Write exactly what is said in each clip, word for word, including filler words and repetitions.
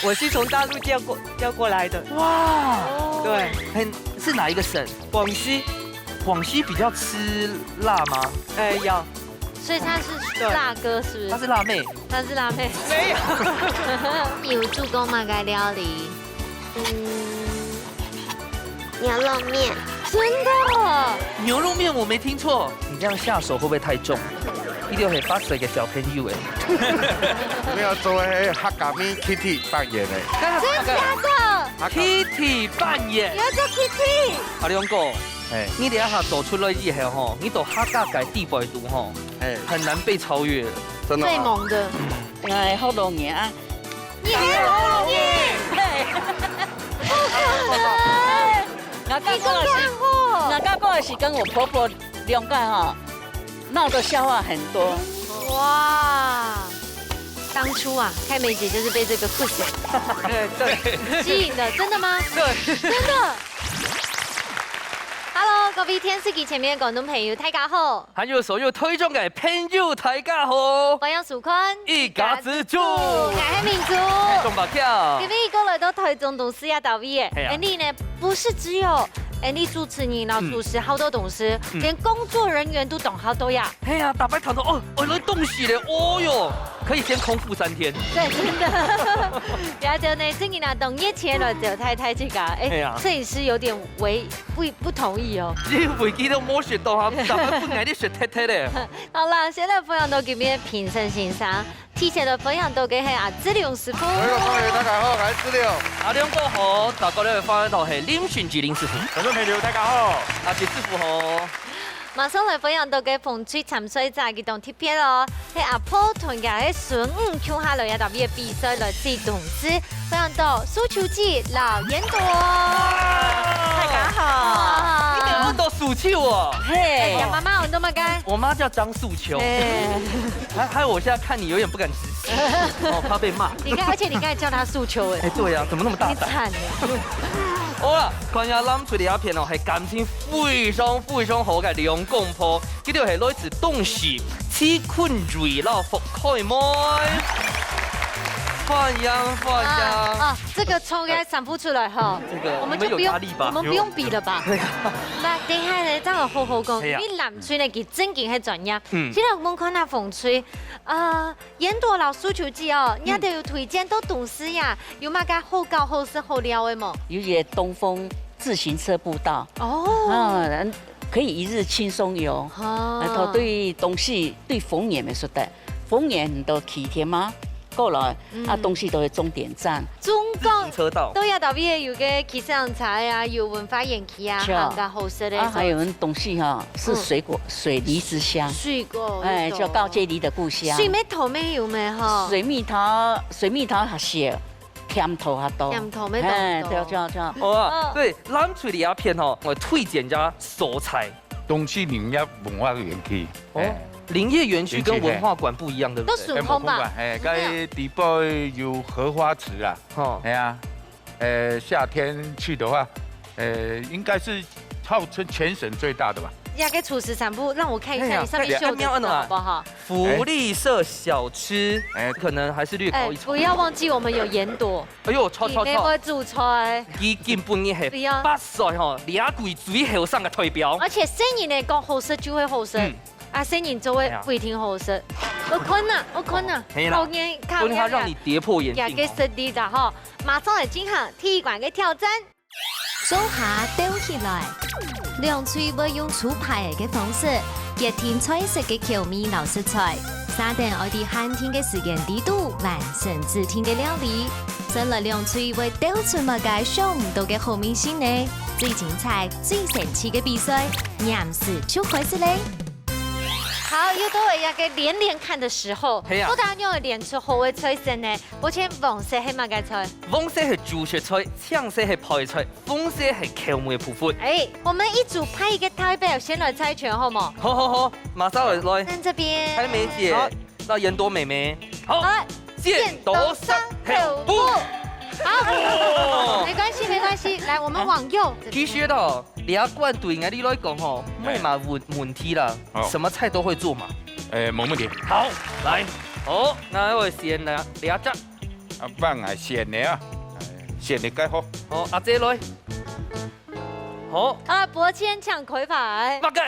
我是从大陆调过调过来的。哇，对，很是哪一个省？广西。广西比较吃辣吗？哎，有。所以他是辣哥，是不是？他是辣妹。他是辣妹。没有。你有煮过哪个料理？嗯，牛肉面。真的？牛肉面我没听错，你这样下手会不会太重？一定很八岁的小朋友哎。没有做那个客家面Kitty扮演的。真的假的？Kitty扮演。你要叫 Kitty？阿良哥，哎，你等下走出来以后吼，你到客家个地位度吼，哎，很难被超越。真的吗？最猛的。哎，好容易啊！你还好容易？不可能！我刚过来是，我刚过来是跟我婆婆两个哈，闹得笑话很多。哇！当初啊，开梅姐就是被这个 push 对对吸引的，真的吗？对，真的。Hello，各位电视机前面的观众朋友，大家好。还有所有推众的朋友，大家好。欢迎收看一家之煮。我是明珠。中宝票。今天过来到台中东势啊，大位耶。哎呀安利呢，不是只有安利主持人，然后主持好多东西，嗯连工作人员都懂好多呀。哎呀，打败糖豆哦，哦，来东势嘞，哦哟，可以先空腹三天。对，真的。了解呢，最近啊，懂业前了，只有太太这个，哎，哎呀摄影师有点为不不同意哦。你飞机都没学到哈，打败不爱你学太太嘞。好啦，先来分享到今天评审先生，提前来分享到个系阿志良师傅。观众朋友，大家好，我是志良。阿良哥好，大家咧欢迎到系林俊杰林师傅。观众朋友，大家好。阿杰师傅好。马上来分享到个风吹参赛者，佢当特别哦，系阿婆同佢个孙女共下来也特别比赛来自东势，分享到苏秋姐、老严朵。大家好。你们都苏秋哦。哎呀，妈妈，我都没该。我妈叫张素秋。哎，还还有，我现在看你有点不敢直视，哦，怕被骂。你看，而且你刚才叫她素秋哎哎，，对呀，怎么那么大胆？你惨了。好啦，看下蓝隊这片哦，系感情非常非常好个两公婆，佢哋系来自东势，徐坤瑞啦，福开妹。欢迎欢迎。啊，这个抽个三步出来哈，这个我们就不用你们有压力吧我们不用比了吧？对呀。那等一下呢，这样好好讲，哎呀因为蓝队呢，佢正经系专业。嗯现在我们看那风吹，呃，严朵老师求姐哦，你还得有推荐到东势呀，有么个好搞好食好料的无？有一个东风自行车步道，哦，嗯，可以一日轻松游。哦然后对东势对丰原也说的，丰原很多起点嘛，过来啊，东势都有终点站。中国自行车道。都要到位有个骑上车啊，有文化园区啊，是啊还有好食的啊，还有人东势哈是水果水梨之乡，水果，哎，叫告街梨的故乡。水蜜桃没有没哈？水蜜桃，水蜜桃还少，甜桃还多。甜桃没多哎，多对，对，对。哦啊，嗯对，蓝队里阿片哦，我推荐一下所在。东势林业文化园区。哦哎，林业园区跟文化馆不一样，对不对？都是很红吧？哎，该底部有荷花池啊，哈，哎呀，呃，夏天去的话，呃，应该是号称全省最大的吧。那个厨师全部让我看一下，哎呀你上面绣的是什么好不好？福利社小吃，哎可能还是略高一筹。哎，不要忘记我们有严朵，哎呦，超超超！你没会煮菜。已经本日系不要八岁吼，掠鬼最后生个代表。而且生人呢，讲好食就会好食，嗯啊，生人就会哎呀不一定好食。我看呐，我看呐，嘿啦好眼看所以他让你跌破眼镜哦。也给实力的哈，马上来进行第一关的挑战。手下鬥起来，兩隊會用出牌个方式，決定菜色个口味摎食材，設定愛在限定个時間裡肚完成指定个料理。再來兩隊會鬥出麼个想毋到个好味緒呢？最精彩、最神奇个比賽，黏時就開始嘞！好，又到了一个連连看的时候，嘿呀不但要连出好个菜色呢，而且黃色係麼个菜？黃色係主食菜，青色係配菜，紅色係口味部分。哎，我们一组派一个代表先来猜拳，好吗？好好好，马上来，看这边。开梅姐，好，那严多妹妹，好，好，剪刀石头布。好，哦没关系，没关系。来，我们往右。其实哦，两个队员你来讲吼，没嘛问问题啦，好什么菜都会做嘛。哎，没问题。好，来，好，那我先来两只。啊，幫𠊎選个啊，選个較好。好，阿姐來。好。啊，伯謙搶葵牌。麼个？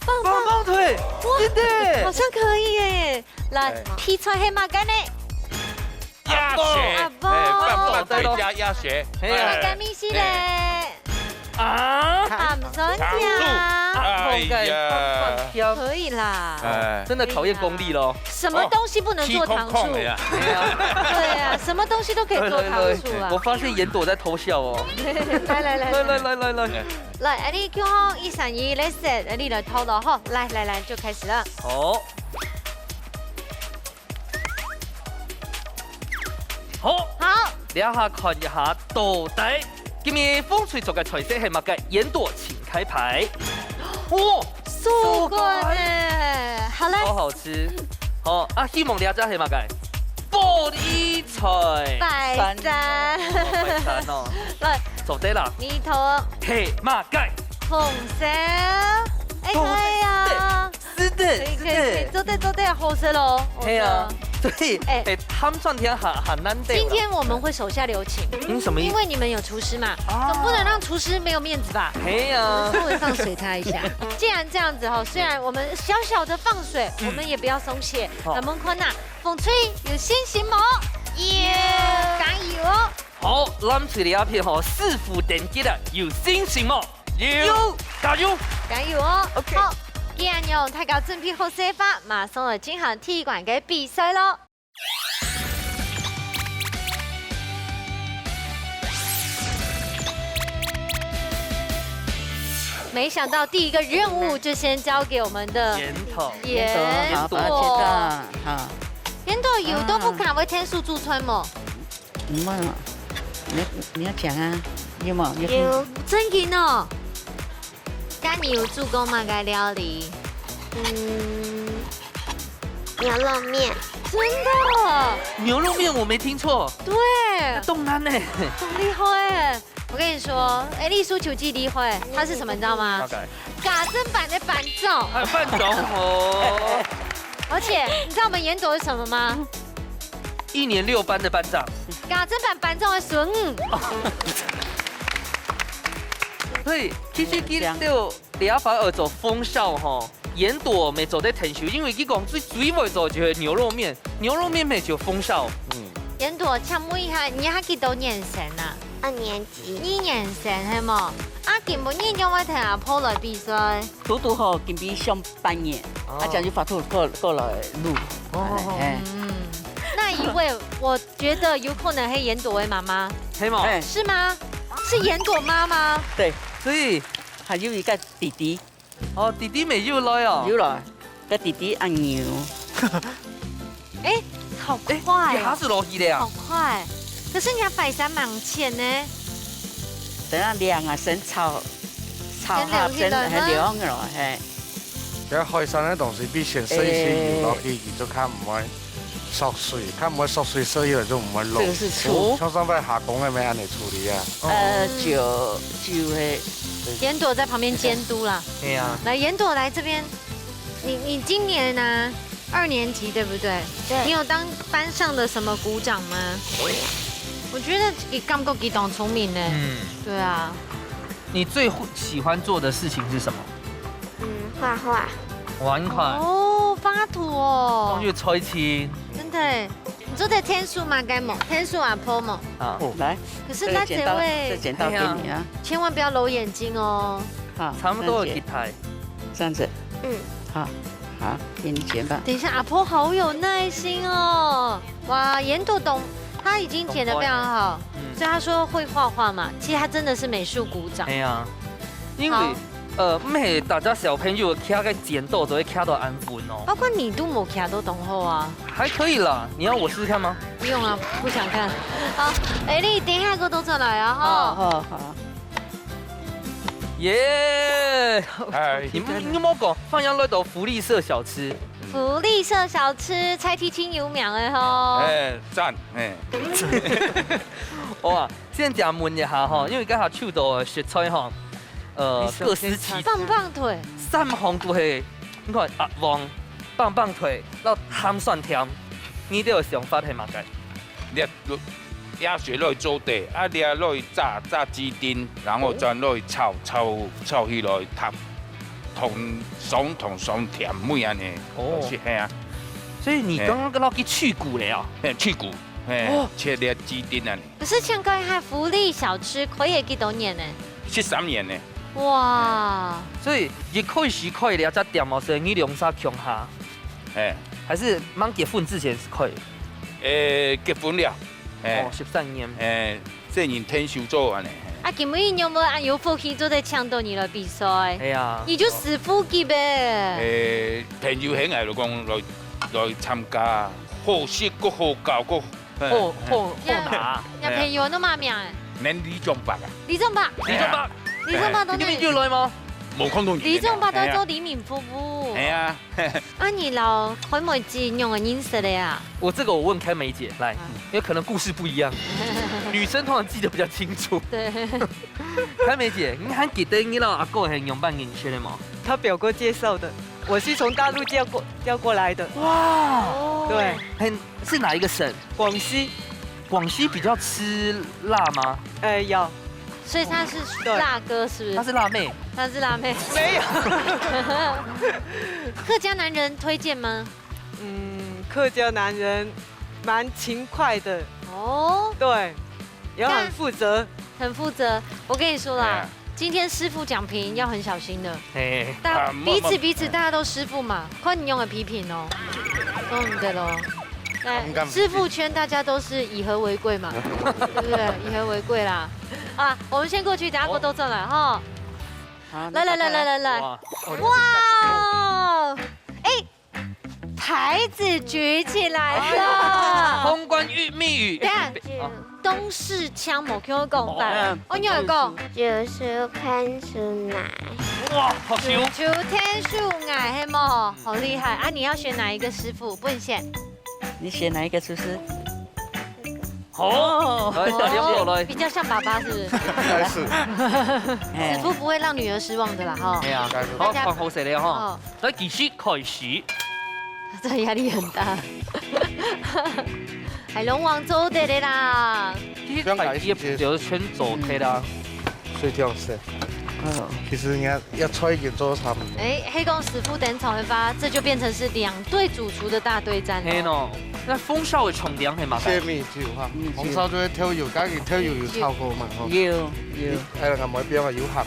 棒棒。棒棒腿，哇，真的。好像可以耶。來，哎。題材係麼个呢？鴨血，鴨血。哎，棒棒腿加鴨血。係啊。哎，該麼个呢？哎。 啊？糖醋。糖醋。哎呀。可以啦。哎。真的考驗功力咯。什麼東西不能做糖醋？哦，氣空空的呀。對啊，什麼東西都可以做糖醋啊。對，對，對。我發現嚴朵在偷笑哦。來，來，來，來，來，來，來。來，恁樣就好，一、三、二，let's set，恁樣來偷了吼。來，來，來，就開始了。好。 好，好。這下看一下，到底今日紅隊著个菜色係麼个？嚴朵請開牌。哦，素乾欸，好嘞。好好吃。好，啊，希望這隻係麼个？玻璃菜。白煸。哦，白煸哦。來。做得啦。你頭。係麼个？紅燒。哎，可以啊。 是的，可以，可以，可以，是的。做得，做得，好食咯，係啊，我覺得。所以，哎。哎，鹹酸甜還，還難得啦。今天我們會手下留情，嗯，什麼意思？因為你們有廚師嘛，啊。總不能讓廚師沒有面子吧？係啊。我稍微放水他一下。既然這樣子哈，雖然我們小小的放水，嗯。我們也不要鬆懈。好。咱們看啊，紅隊有信心無？耶！加油哦！好，藍隊這片吼，師傅等級的，有信心無？ 有，有，加油！加油哦！OK。好，既然有，大家準備好勢話，馬上來進行第一關个比賽咯。沒想到第一個任務就先交給我們的嚴朵。嚴朵，好，嚴朵。好，切到，好。嚴朵有都毋敢為天數做菜無？ 你問啊，你要，你要講啊，有沒有？有。真的哦？該你有做過麼个料理？嗯，牛肉麵。真的？牛肉麵我沒聽錯。對。當難呢。很厲害欸。我跟你說，哎，麗書球技厲害，他是什麼，你知道嗎？大概。家政班的班長。還有班長哦。而且，你知道我們嚴朵是什麼嗎？ 一年六班的班長。家政班班長个孫。所以，其實佢就這擺愛做紅燒吼，嚴朵乜做得𢯭手，因為佢講最，最會做就係牛肉麵，牛肉麵乜就紅燒。嗯。嚴朵，請問一下，你還幾多年生啊？二年級。二年生係無？啊，今晡日仰會同阿婆來比賽？ 堵堵好，今晡日上半夜，哦。啊，這樣就發圖過，過來錄。哦。哎。嗯，那一位，我覺得有可能係嚴朵个媽媽。係無？哎。是嗎？是嚴朵媽媽？對。所以，還有一個弟弟。哦，弟弟乜有來哦。有來，个弟弟阿牛。 哎，好快哦。哎，佢還係落去了啊。好快。可是你還擺三芒錢呢。等下涼啊，先炒，炒下，先涼起來嗎？先，還涼了，嘿。這海產个東西必先洗洗油落去，哎。佢就較毋會縮水，較毋會縮水，洗起來就毋會老。這個是醋。哦。像上擺下工个乜恁樣處理啊。呃，酒，酒嘿。嚴朵在旁邊監督啦。對啊。來，嚴朵來這邊。 你，你今年呢，二年級對不對？對。你有當班上的什麼股長嗎？我覺得你感覺佢當聰明呢。嗯。對啊。你最會，喜歡做的事情是什麼？嗯，畫畫。畫畫。哦，畫圖哦。講有才情。真的耶，你做得𢯭手嘛，該無？𢯭手阿婆無？啊。哦。來，可是那這位，這個剪刀，這剪刀給你啊。哎呀。千萬不要揉眼睛哦。好，差不多有幾台。這樣子。這樣子。嗯。好。 好，給你剪吧。等一下，阿婆好有耐心哦。哇，嚴朵懂，她已經剪得非常好，嗯。所以她說會畫畫嘛，其實她真的是美術股長。哎呀，因為，好。呃，毋係大家小朋友擎个剪刀就會擎到恁穩哦。包括你都無擎到當好啊。還可以啦，你要我試試看嗎？不用啊，不想看。好，哎，你等一下給我動出來啊，哈。好，好，好。 耶！哎。你，你莫講，歡迎來到福利社小吃。福利社小吃，在地真有名个吼。哎，讚，哎。哇，先請問一下吼，因為剛才抽到个食材吼，呃，各司其職。棒棒腿。三項都係，你看，鴨黃、棒棒腿，然後鹹酸甜，你兜个想法係麼个？這，這水落去做底，啊，這落去炸，炸雞丁，然後再落去炒，炒，炒起來，它同，相同相甜味恁呢。哦。就是，係啊。所以你剛剛落去去骨了哦。嘿，去骨，嘿，哦。切這雞丁恁呢。可是像剛才福利小吃開業幾多年呢？十三年呢。哇。所以一開始開這隻店哦，係你兩儕共下，嘿。還係吂結婚之前係開？誒，結婚了。 哎。哦，十三年。哎，這人天生做恁呢。啊，今晡日有無恁有福氣做得請到你來比賽？哎呀。你就師傅級欸。誒，朋友很愛就講來，來參加，好食，閣好搞，閣，好，好，好拿。你朋友安到麼名？名李宗博啊。李宗博。李宗博。李宗博到底？你有來嗎？無看到你。李宗博都做李明夫婦。哎呀。 啊，你摎開妹姊仰般認識个啊？我這個我問開妹姐，來，因為可能故事不一樣，女生通常記得比較清楚。對。開妹姐，你還記得你摎阿哥係仰般認識个嗎？他表哥介紹的，我是從大陸調過，調過來的。哇，對，很，是哪一個省？廣西。廣西比較吃辣嗎？呃，有。 所以他是辣哥，是不是？他是辣妹。他是辣妹。沒有。客家男人推薦嗎？嗯，客家男人蠻勤快的。哦。對，也很負責。很負責。我跟你說啦，今天師傅講評要很小心的。嘿。大家彼此彼此，大家都師傅嘛，看你用的批評哦，都毋得咯。來，師傅圈大家都是以和為貴嘛，對不對？以和為貴啦。 啊，我們先過去，等下過多轉來哈。好，來來來來來來，哇，哦，哇，哎，牌子舉起來了。通關密語。等下，東勢腔無聽過講法，哦，你有講。就係天生矮。哇，好秀。就天生矮，係無？好厲害啊！你要選哪一個師傅？不能選。你選哪一個師傅？ 哦，來，大家過來。比較像爸爸是不是？應該是。師傅不會讓女兒失望的啦，哈。哎呀，好，大家看好勢了哈。哦。來，計時開始。這壓力很大。海龍王做得的啦。其實大家就全做得啦。水挺好食。嗯。其實你看， 這菜已經做到差不多。哎，係講師傅登場个話，這就變成是兩隊主廚的大對戰了。係喏，該紅燒个重點係麼个？蝦米酒哈，紅燒就係豆油，家己豆油有炒過嘛，吼。有，有。哎，𠊎妹表妹有鹹。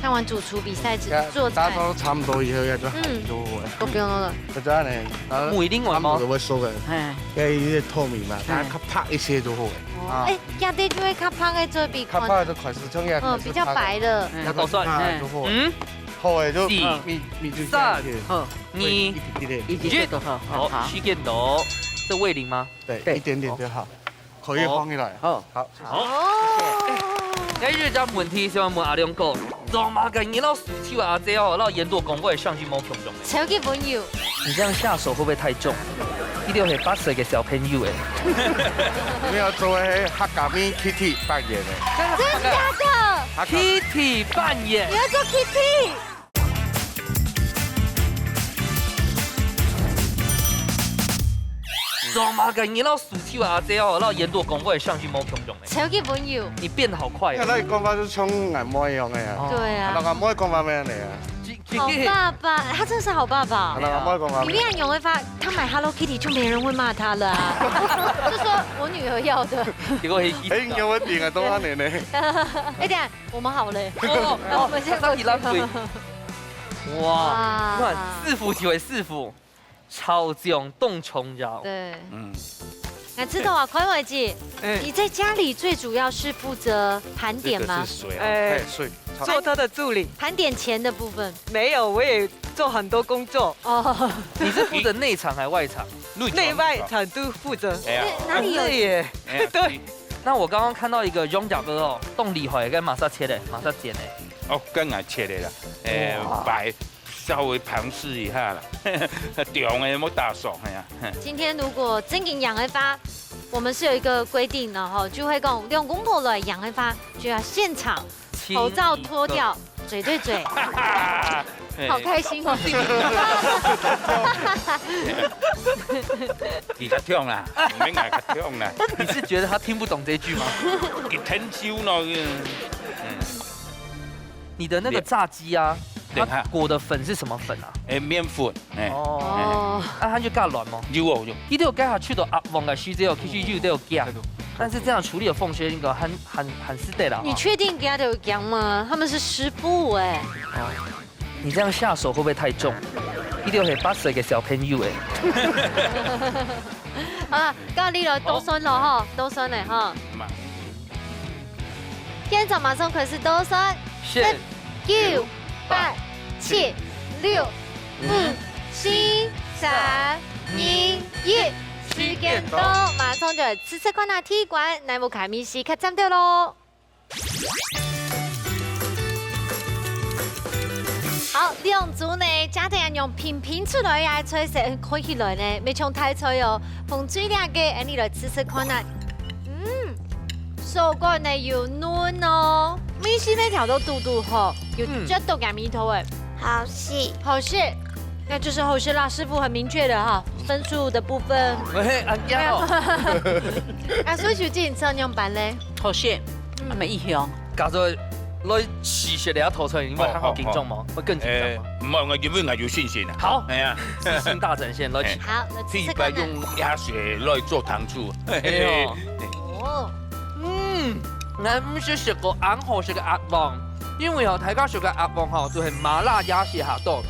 看完主廚比賽，只做菜。打到差不多以後，也就鹹就好了。都不用了。就恁呢，啊，燜另外嗎？差不多會熟个。哎。因為有點透明嘛，大家較白一些就好了。哦，啊。哎，這下就會較白个做比較，較白就開始像這樣，嗯，比較白的。 嗯，倒出來。嗯。好欸，就四、米，米就三、好，二、一滴滴的。一滴滴就好。好，好。時間到。這味淋嗎？對，對。一點點就好，可以放起來。好。好。好。哦。哎，這隻問題想問阿良哥，做麼个你摎蘇州阿姊哦，摎煙斗公會相信無共樣呢？超級溫柔。你這樣下手會不會太重？一定係八歲个小朋友欸。我們要做个係客家面Kitty扮演的。 真的假的？Kitty扮演。你要做Kitty？做麼个你摎蘇州阿姊哦，摎煙斗公會相信無共樣呢？超級溫柔。你變好快哦。看到你講話就像俺妹一樣的啊。對啊。啊，那俺妹講話咩樣的啊？ 好爸爸，他真是好爸爸。好了，莫講了。你那樣用的話，他買Hello Kitty就沒人會罵他了啊。就說我女兒要的。結果還，哎，你有問題啊，都按呢呢。哎，等一下，我們好了。哦，哦，我們先過去。上去拉隊。哇，哇。你看，師傅就係師傅。 超強當重要。對。嗯。那知道啊，寬偉姐，哎。你在家裡最主要是負責盤點嗎？這個是水啊。哎，哎，水。做他的助理。盤點錢的部分。沒有，我也做很多工作。哦。你是負責內場還是外場？內場。內外場都負責。哎呀。那哪裡有？很累耶。哎呀，對。你那我剛剛看到一個羊角哥哦，當厲害，該麼儕切的，麼儕剪的。哦，該𠊎切的啦。哎，哇。白 稍微嘗試一下啦。中个莫打爽，哎呀。今天如果真贏个話，我們是有一個規定的吼，就會講兩公婆來贏个話，就要現場口罩脫掉，嘴對嘴。好開心哦。佢較暢啦，毋免𠊎較暢啦。你是覺得他聽不懂這句嗎？佢聽笑咯，嗯。你的那個炸雞啊，對。它裹的粉是什麼粉啊？欸，麵粉，欸。哦。哦。啊，它就較軟嗎？有哦，有。佢都有加下去到鴨黃个時節哦，其實有都有加。但是這樣處理的方式應該很、很、很適當啦。你確定佢都有講嗎？他們是師傅欸。哦。 你這樣下手會不會太重？一定係八歲个小朋友欸。啊，到你來倒算了哈，倒算了哈。嘛。現在馬上開始倒算。十、九、八、七、六、五、四、三、二、一，時間到，馬上就來試試看啊，第一關，來，𠊎看你係較佔到咯。 好，兩組呢，加等樣拼拼出來呀，菜色看起來呢，乜像大菜哦。紅隊這個，恁樣來試試看啊。嗯，手感呢有嫩哦，味緒乜調到堵堵好，有嗯。絕對个味道欸。好食。好食，那就是好食啦，師傅很明確的哈，分數的部分。喂，恁樣哦。啊，所以就這樣樣般咧。好食，嗯。還沒異香。 假如來試食這道菜，你會還好緊張嗎？哦，哦，哦。會更緊張嗎？欸，毋會，𠊎因為𠊎有信心啊。好，哎呀。自信大展現，來。欸。好，來試試看啊。第一擺用鴨血來做糖醋。哎喲。哦。嗯，𠊎毋識食過恁好食个鴨黃，因為吼，大家食个鴨黃吼，都係麻辣鴨血下肚。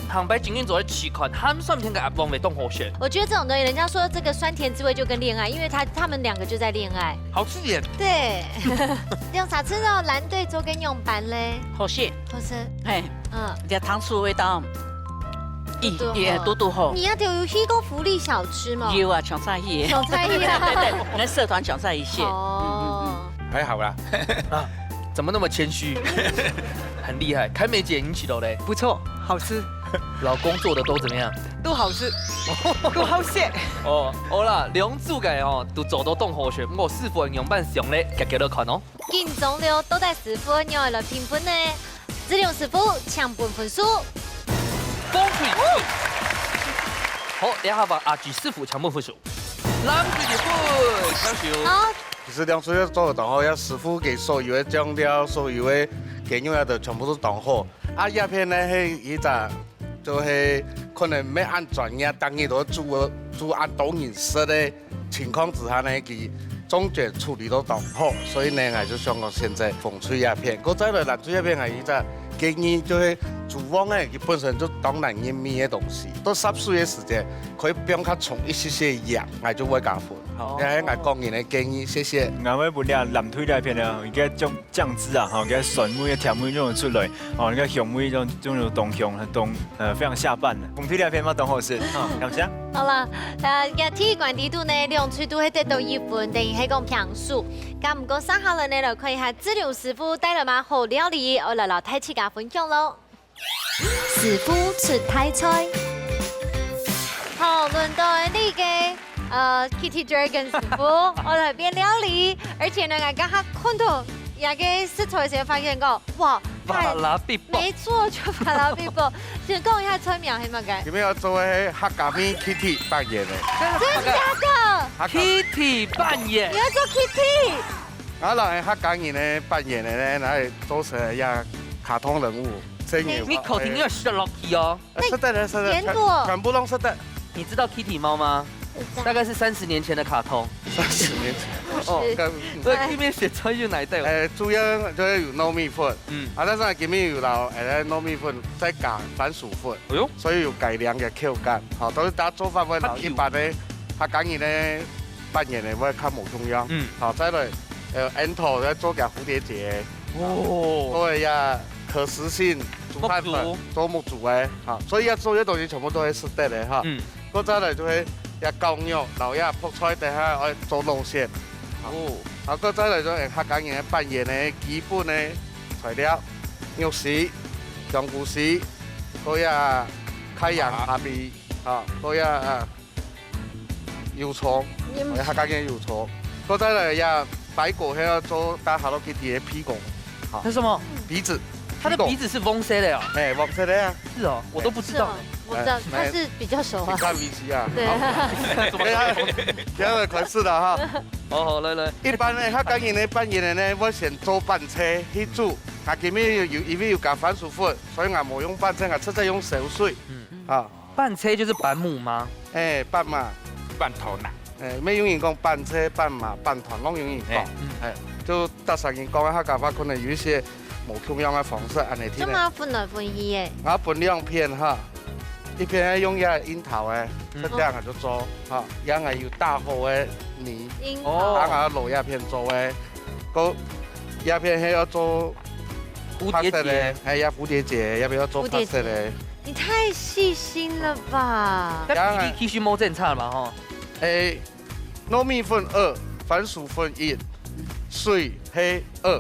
旁邊正經做得試看，鹹酸甜个鴨黃味當好食。我覺得這種東西，人家說這個酸甜滋味就跟戀愛，因為他、他們兩個就在戀愛。好吃點。對。用啥吃呢？藍隊做个樣般咧？好食。好食。嘿，嗯。這糖醋味道，咦，堵堵好。也堵堵好。你那頭有去過福利小吃嗎？有啊，搶菜去。搶菜去啊。對，對，對，我們社團搶菜一些。哦。嗯，嗯，嗯。還好啦。啊，怎麼那麼謙虛？很厲害。凱美姐，你試著咧？不錯，好吃。 老公做的都怎麼樣？都好吃。都好食。哦，好啦，兩組个哦，都做到當好食，毋過師傅个樣般上咧，遽遽來看哦。緊張了，到底師傅仰般來評分呢？志良師傅，請分分數。放水。好，這下換阿志師傅請分分數。藍隊个分，請收。好。其實兩組也做得當好，這師傅个所有个醬料，所有个个用料都全部都當好。 啊，這片呢係一隻，就係可能毋係恁專業，但係都煮、煮恁多人食个情況之下呢，佢中間處理到當好，所以呢，𠊎就想講選擇紅隊這片。過再來藍隊這片，𠊎有一隻建議，就係廚房呢，佢本身就當難入味个東西，到煠水个時節，可以放較重一息息个鹽，𠊎就會加分。好，哦。這係𠊎個人个建議，謝謝。𠊎會分這藍隊這片呢，應該將 醬汁啊，吼，該酸味、甜味攏有出來，吼，該香味攏、攏有當香，當，呃，非常下飯的。紅隊這片嘛當好食，吼，感謝。好了，呃，這第一關裡肚呢，兩隊都係得到一分，等於係講平手。該毋過接下來呢，來看一下志良師傅帶來麼好料理，愛來摎大自家分享咯。 師傅出大菜。好，輪到你个，呃，Kitty Dragon師傅，愛來變料理，而且呢，𠊎剛剛看到這個食材時發現講，哇，巴拉比波。沒錯，就巴拉比波。先講一下菜名係麼个？今日愛做个係客家麵Kitty扮演个。真的假的？客家，Kitty扮演。你要做Kitty？ 啊，然後客家人呢扮演个呢，來做成一個卡通人物，真有。你口聽要食落去哦。呃，食得的，食得，全、演過。全部都食得。你知道Kitty貓嗎？不知道。大概是三十年前的卡通。三十年前。哦，是。該、嗯。所以這片食材有哪一道？呃，主要就係有糯米粉，嗯。啊，但是呢，今日有摎，呃，糯米粉再加番薯粉，哎喲。所以有改良个口感，好，都係大家做法會摎一般的客家人呢 扮演个會較無共樣。嗯。好，再來，呃，Anto在做个蝴蝶結。哦。做个呀，可食性，煮飯粉，木竹。做木竹个，好，所以愛做个東西全部都係食得个哈。嗯。過再來就係這絞肉，摎這覆菜等下愛做路線。好。哦。好，過再來就係客家人扮演个基本个材料，肉絲、香菇絲，過這開陽蝦米，好，過這，呃， 油蔥，嗯。客家个油蔥。過再來呀，排骨還要做大Hello Kitty个鼻公，好。那什麼？鼻子。它的鼻子是黃色的哦。哎，黃色的啊。是哦，我都不知道呢。是哦，我知道，哎，它是比較熟啊。你看鼻息啊。對。好。怎麼可以黃色？等一下開始了哈。好，好，來，來。一般呢，客家人呢，拌莧个呢，會先做粄脆去煮。啊，今日有，有，因為有加番薯粉，所以𠊎無用粄脆，𠊎直接用燒水。嗯。啊。粄脆就是粄母嗎？哎，粄嘛。粄頭啦。哎，乜有人講粄脆、粄嫲、粄團，攏有人講。哎。嗯。哎，就大家人講个客家話，可能有一些無共樣个方式，恁呢聽呢。做麼分來分去个？𠊎分兩片哈，一片係用這櫻桃个，嗯。這樣就做哈，這樣有大號个泥，櫻桃。哦。然後摎這片做个，過這片係愛做蝴蝶結。白色个，哎，這蝴蝶結，這片愛做白色个。蝴蝶結。你太細心了吧？該比例其實無爭差嘛，吼。哎， 糯米粉二，番薯粉一，水係二，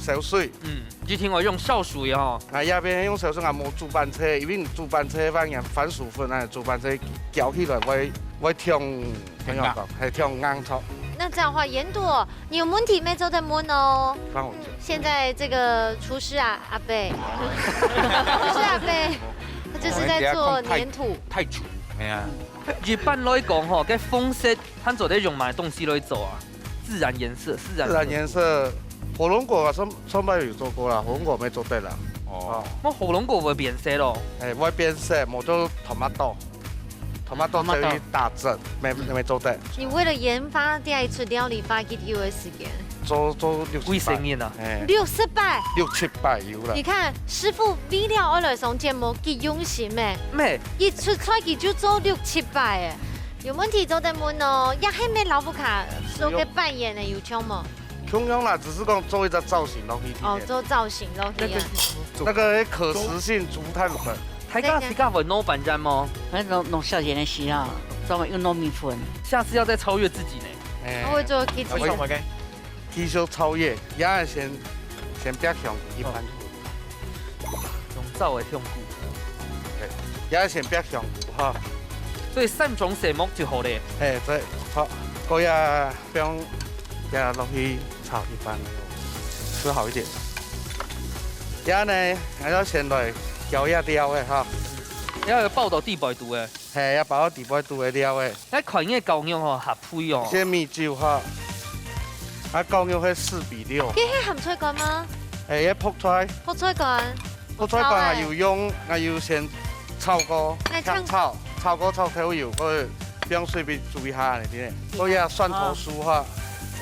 燒水。嗯，一定愛用燒水哦。啊，這片用燒水，啊，無煮粄脆，因為你煮粄脆个話，你番薯粉啊，煮粄脆攪起來會，會忒，忒硬。怎樣講？會忒硬著。那這樣的話，嚴朵，你有問題乜做得問哦。幫我做。現在這個廚師啊，阿伯，廚師阿伯，他就是在做黏土。太，太久，哎呀。一般來講吼，該紅色 還做得用麼个東西來做啊？自然顏色，自然色。自然顏色，火龍果啊，上，上擺有做過啦，火龍果乜做得啦。哦。哦。該火龍果會變色咯。哎，會變色，無就tomato。Tomato tomato。等於打針，乜，乜做得。你為了研發這一出料理，花幾久个時間？做，做六七擺。幾十年啊。哎。六十擺？六七擺有啦。你看，師傅為了愛來上節目，幾用心欸。乜。一出菜佢就做六七擺欸。 有問題做得問哦，這係乜老屋下做个扮演个有像無？共樣啦，只是講做一隻造型落去。哦，做造型落去啊。那個可食性竹炭粉。大家自家會挼粄圓無？那種，挼細圓个時候，專門用糯米粉。下次要再超越自己呢。哎。我會做kitchen。繼續超越，也係先，先別想一般。用灶个香菇。對，也係先別香菇哈。所以三種色目就好咧。嘿，對，好，過夜放也落去炒一般，吃好一點。也呢，還要先來調一下料个哈。要有爆到底背肚个。 嘿，愛包到底背肚个料欸。該看你个絞肉吼，合配哦。先米酒哈，啊，絞肉係四比六。這係鹹菜乾嗎？嘿，這覆菜。覆菜乾。覆菜乾啊，炒欸。有用，啊，有先炒過，那像香草，炒過炒透油，過放水分煮一下，你知道？所以啊，蒜頭酥哈。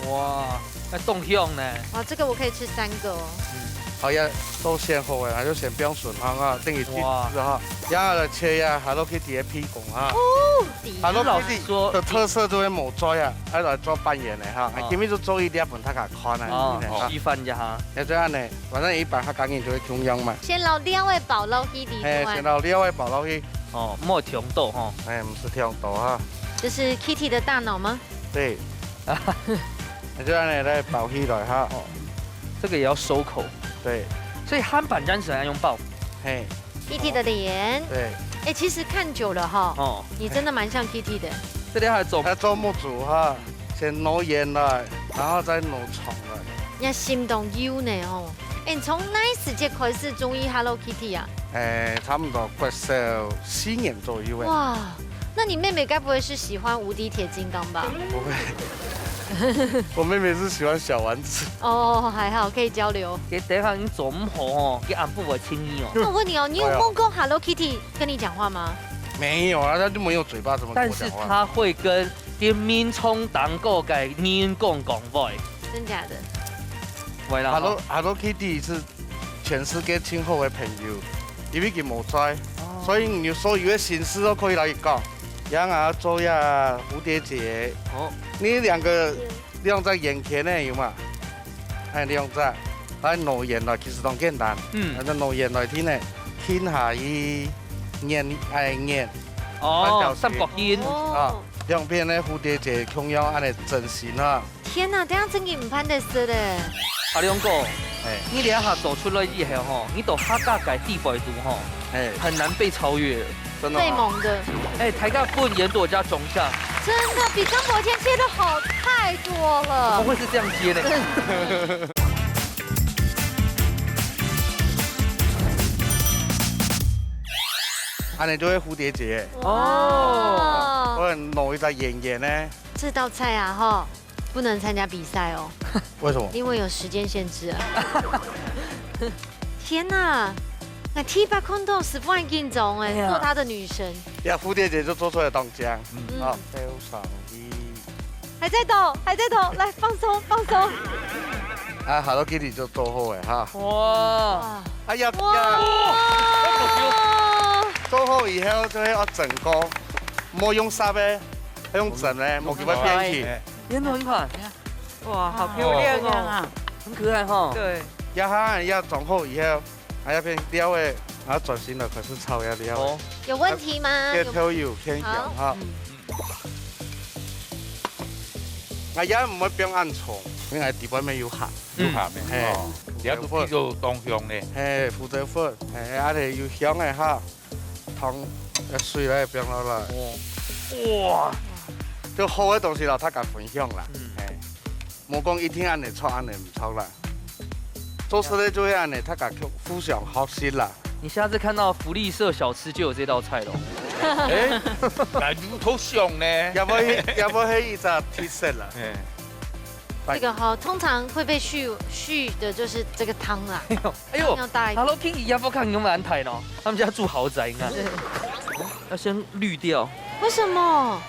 哇，那當香呢。哇，這個我可以吃三個哦。嗯。好呀，都先好了，那就先放筍香啊，等於去哇。吃哈。然後來切呀，Hello Kitty个鼻公 啊。哦，Hello Kitty个特色就係無嘴啊，愛來做扮演个哈。哦。今日就做一粒分大家看啊，哦，你看哈。示範一下哈。那這樣呢，反正一般客家人就會共樣嘛。先摎料仔包落去裡肚啊。嘿，先摎料仔包落去。哦，莫忒多哈。哎，毋使忒多哈。這是Kitty的大腦嗎？對。那這樣呢，來包起來哈。哦，這個也要收口。對。所以鹹粄圓係愛用包。嘿。 Kitty的臉。對。欸，其實看久了哈，哦。你真的蠻像Kitty的。這裡還有做，愛做目珠哈，先挼圓來，然後再挼長來。人家心當幼呢吼。欸，你從哪時節開始中意Hello Kitty啊？欸，差不多國小四年左右欸。哇，那你妹妹該不會是喜歡無敵鐵金剛吧？不會，我妹妹是喜歡小丸子。哦，還好，可以交流。佢等下你做毋好哦，佢暗晡會請你哦。那我問你哦，你有夢過Hello Kitty跟你講話嗎？沒有啊，他就沒有嘴巴，怎麼跟我講話？但是他會跟，跟眠床頂高个人講講話。真假的？會啦，Hello，吼。Hello Kitty是全世界盡好个朋友，因為佢無在，哦。所以你有所有个心事都可以摎佢講。然後做呀蝴蝶結，哦。你兩個兩隻圓圈个有嘛？還有兩隻，來挼圓來，其實當簡單。嗯。反正挼圓來聽呢，聽下去，圓，哎，圓，哦，三角形。三角形。哦。啊，兩片个蝴蝶結共樣恁呢整形啊。 天哪，這樣真个毋盼得食咧。阿良哥，欸。你這下做出來以後吼，你到客家个地位度吼，欸。很難被超越。真的嗎？最猛的。欸，大家分嚴朵家種下。真的比張伯謙切得好太多了。怎麼會是這樣切呢？恁樣就會蝴蝶結。哦。我很弄一隻圓圓呢。這道菜啊，吼，不能參加比賽哦。為什麼？因為有時間限制啊。天哪，那第一擺看到師傅恁緊張哎，哎呀。做他的女神。呀，蝴蝶結就做出來當靚。嗯。啊，非常的。還在抖，還在抖，來，放鬆，放鬆。啊，Hello Kitty就做好了哈。哇。哇。哎呀，哇。做好以後就要整個，莫用刷的，要用整的，莫給它變形。哎。 圓得很可愛。哇，好漂亮哦。哦。很可愛哈。對。這下也裝好以後，還要片料的，然後轉型了，開始炒這料的。哦。有問題嗎？這頭有偏鹹哈。好。嗯。啊，也毋會放恁重，因為底背面有鹹。有鹹的，嘿。哦，這都比較當香呢。嘿，胡椒粉，嘿，啊，有香的哈。 湯，呃，水來放落來。哦。哇。就好个東西摎大家分享啦。嗯。嘿。莫講一定恁樣著，恁樣毋著啦。做事个就係恁樣，大家互相學習啦。你下次看到福利社小吃就有這道菜囉。哎，那有夠香呢。也無係，也無係一隻特色啦。嘿。這個哈，通常會被續，續的就是這個湯啦。哎呦，哎呦，湯要大一點。Hello Kitty也不看有沒有安排呢？他們家住豪宅，你看。對。要先濾掉。為什麼？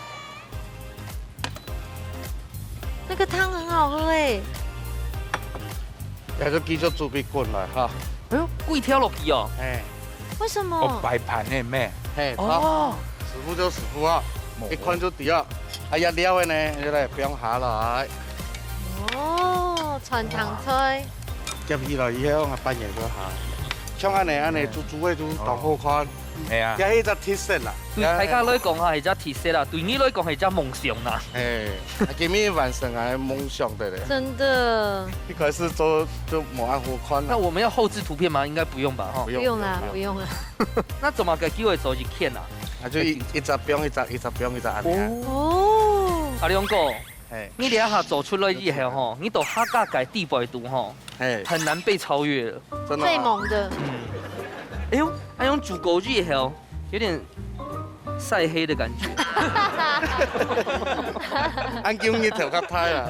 那個湯很好喝欸。也就繼續煮畀滾來哈。哎呦，粿條落去哦。哎。為什麼？哦，擺盤的咩？嘿，哦。好。師傅就師傅啊，哦。一看就知啊。哎呀，料的呢，就來放下來。哦，傳統菜。 夾起來以後，啊，半圓就好。像恁樣，恁樣煮煮个就當好看。係啊。也係一隻特色啦。對大家來講哈，係一隻特色啦；對你來講，係一隻夢想啦。哎，啊，今日完成𠊎个夢想个咧。真的。一開始做就無恁好看啦。那我們要後製圖片嗎？應該不用吧，哈。不用，不用啦，不用。不用啦。那做麼个機會做一片啊？啊，就一，一隻放一隻，一隻放一隻恁樣。哦。阿良哥， 嘿。你這下做出來以後吼，你到客家个地位度吼，嘿。很難被超越了。真的嗎？最猛的。嗯。哎呦，哎呦，煮過以後，有點曬黑的感覺。恁久日頭較大啊。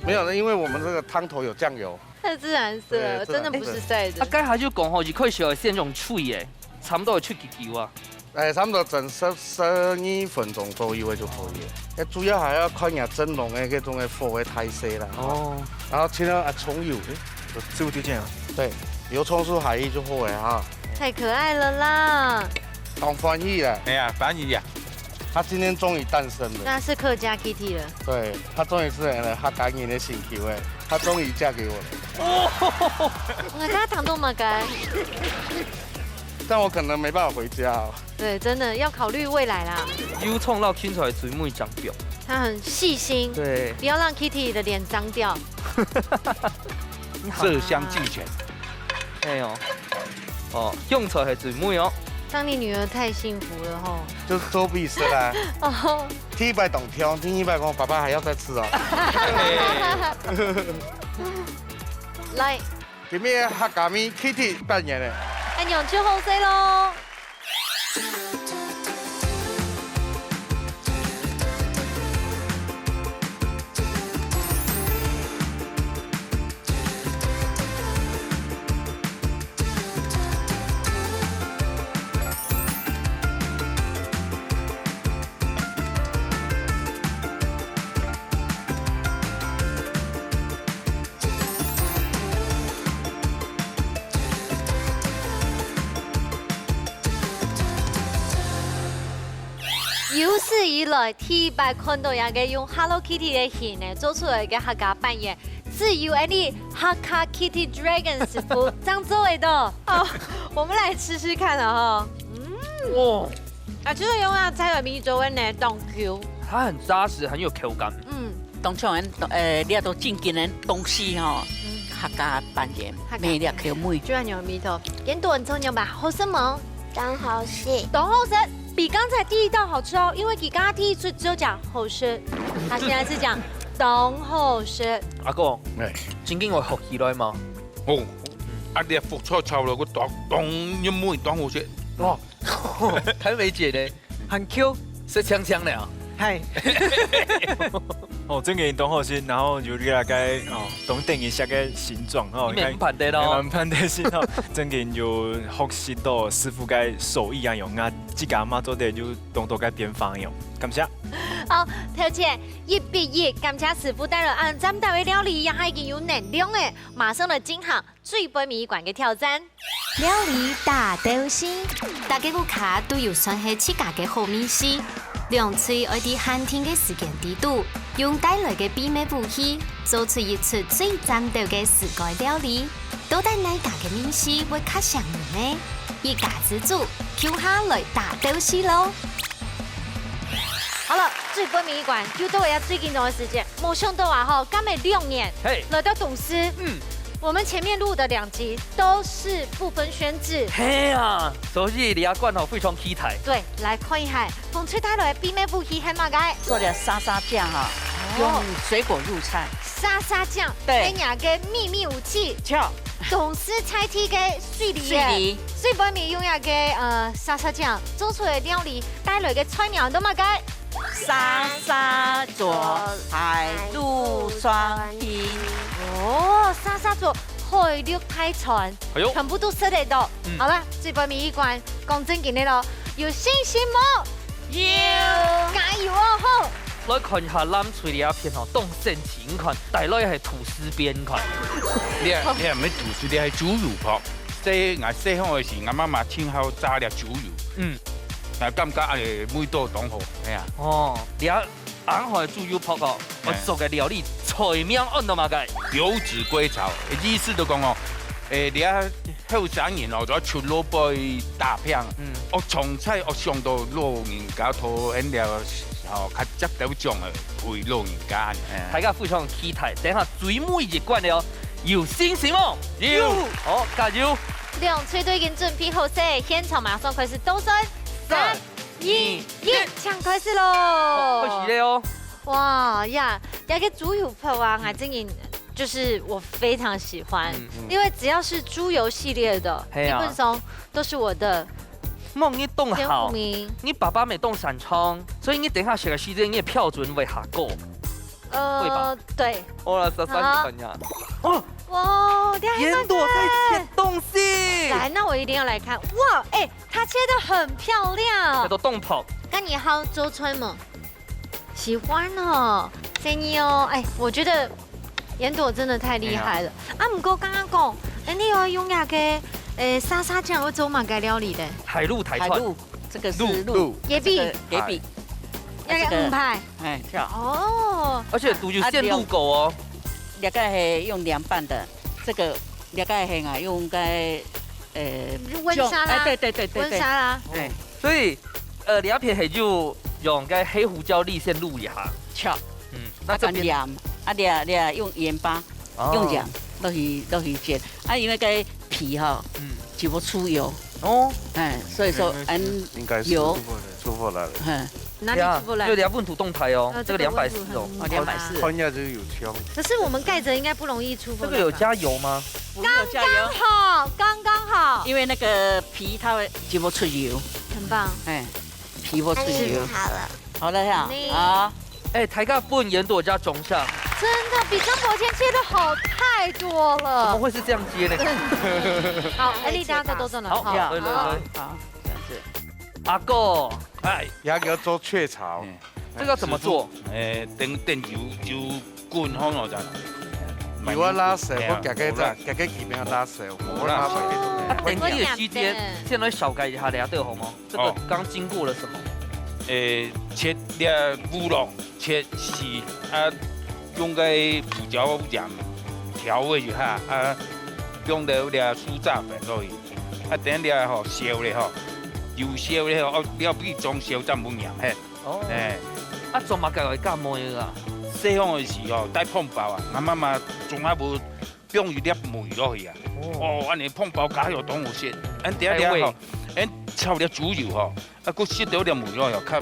沒有，因為我們這個湯頭有醬油。太自然色了，對，真的不是曬的。自然色。啊，該下就講吼，一開始有先用炊个，差不多會出幾久啊。 哎，差不多蒸十，十二分鐘左右就可以了。哎，主要還要看你蒸籠的這種的火的大細啦。哦。然後盡量啊，蔥油，哎，有，就這樣啊。對，油蔥酥下去就好了哈。太可愛了啦！當歡喜啦！哎呀，歡喜呀！他今天終於誕生了。那是客家 Kitty 了。對，他終於是，呃，客家人的心臼了，他終於嫁給我了。哦。𠊎剛剛講到麼个？ 但我可能沒辦法回家哦。對，真的要考慮未來啦。有創造清楚的水妹獎表。他很細心，對。不要讓 Kitty 的臉髒掉。你好啊。這相俱全。哎呦，哦，用菜係最美哦。當你女兒太幸福了吼。就做比賽啦。哦。第一擺當挑，第二擺講爸爸還要再吃哦。來， 今日客家味 Kitty 扮演个。恁樣就好勢咯。 有史以來第一擺看到這個用 Hello Kitty 个形呢做出來个客家扮演，只有恁呢客家 Kitty Dragon 師傅正做得到。好，我們來吃吃看了哈。嗯。哇。啊，這個用啊，菜个米做个呢，當Q。它很扎實，很有口感。嗯。 當像人，呃，這兜正經个東西吼，嗯。客家扮演，客家。味道口味。就恁樣个味道，今晡日做仰般，好食無？當好食。當好食，比剛才第一道好吃哦，因為佢剛剛第一出只有講好食，他現在是講當好食。阿哥，哎。正經會學起來嗎？哦，啊，你个福菜炒了个當，當入味，當好食。哦。還沒解呢，很 Q，是香香的啊。嗨，哦，真个當好食，然後有這個哦，當等一下个形狀哦，你看，你蠻盼的咯。蠻盼的是哦，真个有學習到師傅个手藝啊，用啊，自家嘛做得有當多个變化用，感謝。好，頭前一比一，感謝師傅帶來恁讚道个料理，也已經有能量誒，馬上來進行 最背尾一關个挑戰。料理大鬥西，大家屋下都有算係自家个好味緒。兩隊愛在限定个時間裡肚，用帶來个秘密武器，做出一出最讚鬥个自家料理。到底哪家个味緒會較餳人呢？一家之煮，共下來大鬥西咯！ 好了，最尾一關，又到了最緊張的時間。無想到啊，吼，今日兩年，嘿。來到東勢，嗯。我們前面錄的兩集都是不分軒輊。嘿啊，所以這關吼非常期待。對，來看一下，紅隊帶來的秘密武器係麼个？做了沙沙醬哈，哦。用水果入菜。沙沙醬，對。係你个秘密武器。著。東勢在地个水梨耶。水梨。水梨用這个，呃，沙沙醬做出來个料理，帶來个菜名係麼个？ 沙沙做海陸雙拼。哦，沙沙做海陸大餐，哎喲。全部都食得到。嗯。好了，最尾一關，講正經个咯，有信心無？有。加油哦，吼！來看一下藍隊這片吼，當神奇，你看，帶來係吐司邊，你看。這，這毋係吐司，這係豬油泡。這𠊎細漢个時，𠊎媽媽盡好炸這豬油。嗯。 啊，感覺，欸，味道當好，係啊。哦，這紅隊豬油泡哦，哎。𠊎做个料理菜名安到麼个？油紙龜炒，意思就講哦，欸，這後生人哦，就愛出外背打拼，嗯。哦，從細哦想到老人家討恁了，哦，較接得獎个，陪老人家呢。哎。大家非常期待，等下最尾一關了哦，有信心無？有。好，加油！兩隊都已經準備好勢，現場馬上開始倒算。三、 二、一，請開始咯！開始了哦！哇呀，這个豬油泡啊，嗯。𠊎真的就是我非常喜歡，嗯，嗯。因為只要是豬油系列的，係啊。基本上都是我的天賦名。望你當好，你爸爸乜當擅長，所以你等下食个時間，你个標準會較高。呃，會吧？對。好啦，莎莎，好。你看一下。哦，哇，你還看看。煙朵在切東西。來，那我一定要來看。哇，欸， 它切得很漂亮。這都凍泡。該你好做菜無？喜歡哦，謝謝哦。欸，我覺得煙朵真的太厲害了。哎呀。啊，毋過剛剛講，欸，你有用那個，欸，沙沙醬會做麼个料理的？海陸大餐。海陸，這個是陸。陸。野比。這個野比。那個，啊，這個，五排。哎，是啊。哦。而且都有鮮滷過哦。啊，這個係用涼拌的，這個 這個係啊，用該，呃，溫沙拉。醬，哎，對，對，對，對，對。溫沙拉。哎。所以，呃，這片係有用該黑胡椒粒先滷一下。著。嗯，那這邊，啊，跟鹽，啊，這，這用鹽巴，哦。用鹽落去，落去煎。啊，因為該皮吼，嗯。全部出油。哦。哎，所以說，嗯，嗯，應該是油。出貨了，出貨來了。嗯。 哪裡出不來？對啊，就兩分土動態哦，呃，這個兩百四哦。這個溫度很，哦，兩百四。看一下就有香。可是我們蓋著應該不容易出不來吧？這個有加油嗎？不用加油。剛剛好，剛剛好。因為那個皮它會全部出油。很棒。哎，皮會出油。好了哈，你好。哎，大家分煙朵加種下。真的比張伯謙切得好太多了。怎麼會是這樣接呢？好，哎，你等下再多做呢，好，好，好，好，好，這樣子。阿哥， 哎，也叫做雀巢。嗯。這個怎麼做？哎，等，等油，油滾好了再。油啊，拉絲，哎呀，我夾个這，好啦。夾个幾片拉絲，好啦。我拉絲。啊，等這個時間，先來紹介一下這個好嗎？這個剛經過了什麼？哦。哎，切這烏龍，切絲，啊，用个胡椒鹽調味一下，啊，用到這酥炸粉落去。 啊，等下吼，燒咧吼，油燒咧吼，哦，了必裝燒，正毋會黏嘿。哦。哎。啊，做麼个會加梅仔啊？細漢个時候，戴膨包啊，𠊎媽媽總係會放一粒梅落去啊。哦。哦，恁呢膨包加油當好食。恁等下咧吼，開胃。恁炒粒豬油吼，啊，閣食到粒梅落去，較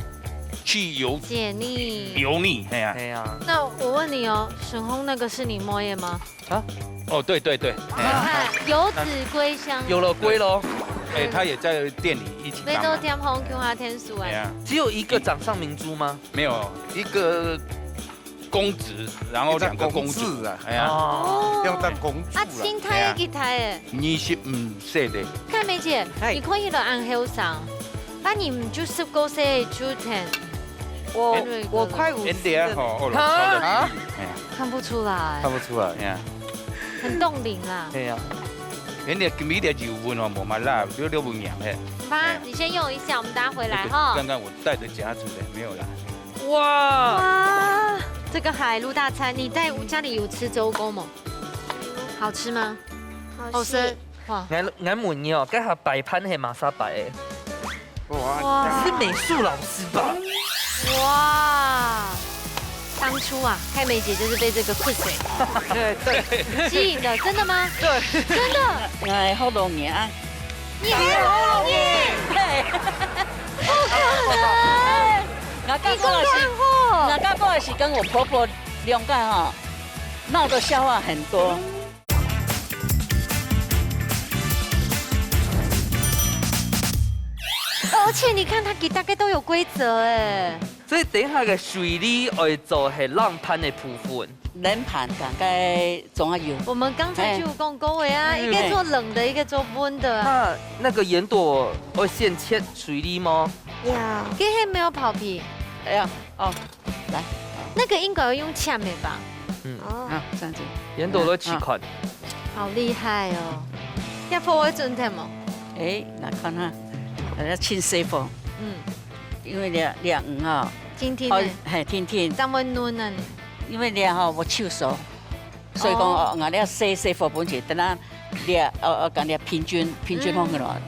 去油，解膩。油膩，嘿啊。嘿啊。那我問你哦，沈宏那個是你妹仔嗎？ 啊？哦，對，對，對。你看，油紙龜香。有了龜咯。哎，他也在店里一起当啊。你都添好共下添数哎。哎呀，只有一个掌上明珠吗？没有，一个公子，然后两个公主。一个公子啊。哎呀。哦。要当公主啊。啊，新太一个太哎。二十五岁的。看梅姐，嗨。你看起来很后生，那你们就十九岁就填。我，我快五十了。人家吼，哦，啊？哎呀。看不出来。看不出来。哎呀。很冻龄啦。哎呀。人家今日的油分哦，无嘛啦，六六分娘嘿。妈，哎。你先用一下，我们等下回来哈。那个，刚刚我带的夹子的，没有啦。哇！哇，这个海陆大餐，你在家里有吃周公吗？好吃吗？好吃。好吃。哇。俺，俺问你哦，这下摆盘是么人摆的？哇。哇。是美术老师吧？哇！当初啊，开梅姐就是被这个酷水对，对。吸引的，真的吗？对。真的。哎，好容易啊。 你還好容易。嘿。不可能。我講過是，你講過好。我講過是跟我婆婆兩個哈，鬧的笑話很多。而且你看它給大概都有規則哎。所以等一下个水梨愛做係冷盤个部分。 冷盤大概總要有。我們剛才就有講過的啊，哎。一個做冷的，嗯。一個做溫的啊。那，那個圓朵會先切水梨嗎？要。今天沒有跑皮。哎呀，哦，來。那個應該要用切的吧？嗯。哦。啊，這樣子。圓朵都切塊。啊，啊。好厲害哦！要破壞準備嗎？哎，來看哈，要清水分。嗯。因為這，這魚哈，今天呢？哦，嘿，天天。這麼嫩呢？ 因為這吼，我手熟，所以講，哦。哦，𠊎這細細火盆去，等下這，呃，呃，講這平均，平均放起來。嗯。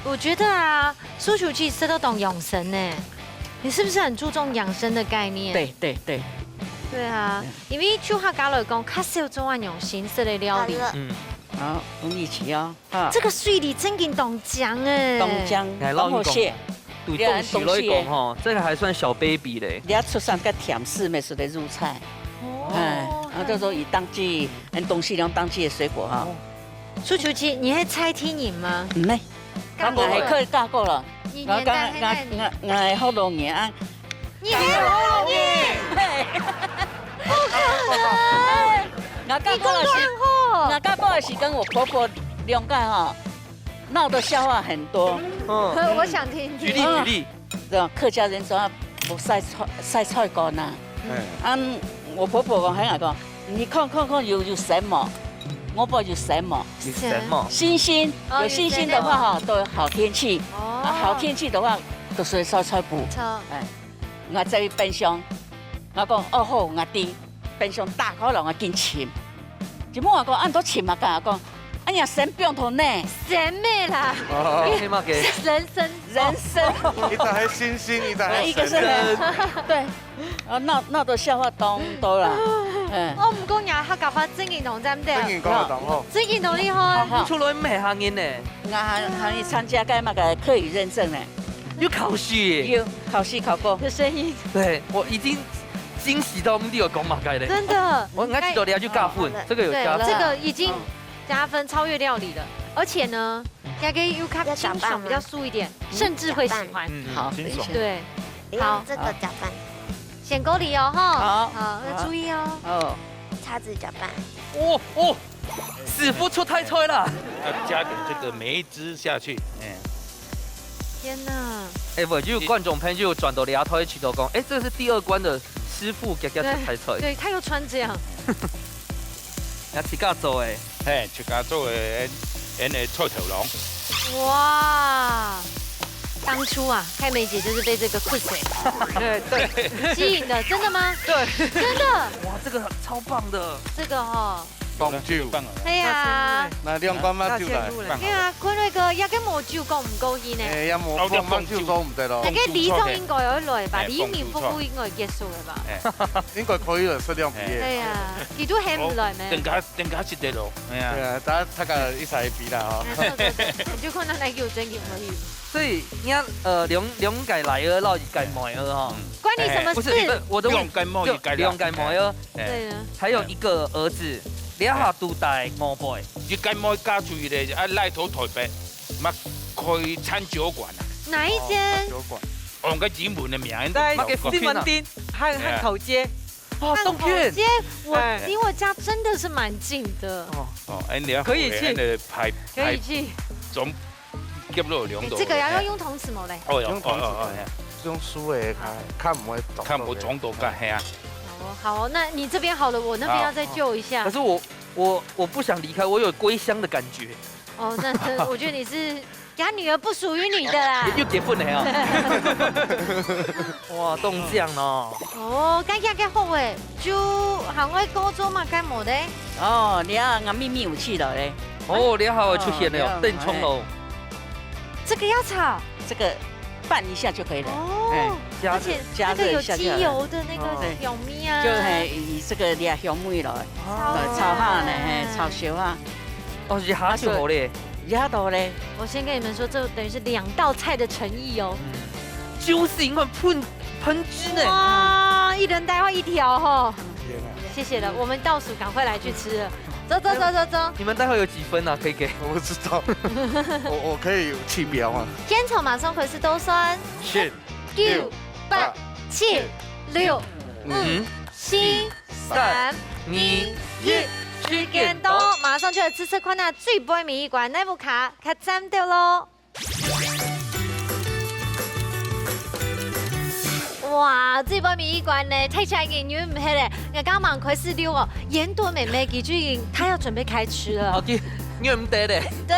我覺得啊，蘇廚其實都當養生呢。你是不是很注重養生的概念？對，對，對。對啊，對。因為就客家來講，較少做恁樣形式的料理。好了。嗯。好，我們一起哦。 啊。這個水梨真經當靚欸。當靚，哎，當好食。老實講，對當時來講吼，這個還算小baby咧。你要出產个甜食，乜係得入菜。哦。哎，然後就說以當季，嗯，東西用當季的水果哈。哦。蘇廚姊，你係菜天人嗎？毋係。嫁過了。我還可以嫁過了。你年代還在你。我剛，我，我，我好多年啊。 你還好容易。嘿。不可能。我嫁過來是，你講得很好。我嫁過來是跟我婆婆兩個哈，鬧的笑話很多。嗯。我想聽聽。舉例，舉例。對吧？客家人總要無曬菜，曬菜乾吶。嗯。啊，我婆婆講，還講，你看，看，看，有，有什麼？我婆有什麼？有什麼？星星，哦，有星星的話哈，有什麼？都有好天氣。哦。啊，好天氣的話，都係曬菜脯。著。哎。 𠊎走去冰箱，𠊎講：「哦好，𠊎知。」冰箱打開來，𠊎緊尋。一問𠊎講：「恁多尋麼个？」𠊎講：「哎呀，生病頭呢。」生咩啦？哦。係麼个？人參。人參。一隻係星星，一隻係人參。啊，一個是人參。對。啊，鬧，鬧到笑話當多啦。嗯。哦，毋過若客家話真經當讚个。真經講得當好。真經當厲害。講出來毋係客人呢。𠊎還，還去參加該麼个客語認證呢。 有考試耶。有，考試考過。有聲音。對，我已經驚喜到毋知愛講麼个咧。真的。我應該知道你愛去教訓，這個有加分。對，這個已經加分，超越料理了。而且呢，應該又較清爽，比較素一點，甚至會喜歡。嗯，好，清爽。對，好。這個攪拌。選鍋裡哦，哈。好。好，要注意哦。哦。叉子攪拌。哦，哦，師傅出大菜啦。要加點這個梅汁下去，哎。 天哪！哎，毋就觀眾朋友轉到這台，試著講，哎，這是第二關的師傅，遽遽出大菜。對，對，他又穿這樣。啊，自家做的。嘿，自家做的，𫣆，𫣆的菜頭餔。哇！當初啊，開梅姐就是被這個酷水，對，對。吸引的，真的嗎？對。真的。哇，這個超棒的。這個哦。 放酒。對啊。那兩罐嘛酒來。對啊，看那個，也跟無酒講毋過去呢。哎，也無，哦，無酒講毋得咯。那個里長應該要來吧？哎，里民服務應該結束了吧？哎。應該可以了，食兩杯。對啊，佢都喊毋來咩？等下，等下食得咯。哎呀。對啊，大家，大家一起比啦，哦。哎，對，對，對，就看到那個有真有可以。所以，你看，呃，兩，兩個倈仔，然後一個妹仔，哈。嗯。關你什麼事？哎，不是，不是，我的問，兩個妹，一個倈仔。兩個妹仔。 哎。對啊。還有一個兒子，這下都在外背。一個妹嫁出去咧，啊，來到台北，嘛，開餐酒館啊，哪一間？哦，酒館。用个英文个名，在那个西门町汉，哎呀。汉口街。哦，汉口街，我，哎。离我家真的是蛮近的。哦。哦，哎，你要可以去。那个排，可以去。排中，差不多有两度。哎，这个要，哎。要用桶仔无咧？哦，有，用桶仔，哦，哦，哦。哎，用手个，看，看有无中毒个，看有无中毒个，嘿啊。哦，好哦，那你这边好了，我那边要再救一下。好，好。可是我，我，我不想离开，我有归乡的感觉。哦，那，那我觉得你是他女儿不属于你的啦。又结婚了哦。哇，冻僵哦。哦，该下个好诶，就行外高中嘛，该么的。哦，你看，俺秘密武器了嘞。哦，你好，出现了，哦，你好，邓聪哦。哎。这个要炒？这个拌一下就可以了。哦，哎。而且那个有机油的那个香味啊。加热一下就好了。哦。对。就，嘿，以这个料香味了，哦。对，炒下呢，嘿，炒熟啊。哦，一下就好嘞。啊，对。 一下到嘞。我先跟你们说，这等于是两道菜的诚意哦。嗯。就是因为喷，喷汁呢。哇，一人带回一条吼。天啊。谢谢了，我们倒数赶快来去吃了。走，走，走，走，走。你们待会有几分啊？可以给？我不知道。我，我可以有七秒吗？现场马上可是都算。十、九、八、七、六、五、嗯。四、三、二、一，时间到，马上就来吃吃看啊，最尾尾一关，哪一家较赞个咯。 哇，最尾尾一关呢，太吓人，因为毋係咧，我刚刚开始溜哦，嚴多妹妹佢就已經，她要準備開吃了。OK，因為毋得咧。對，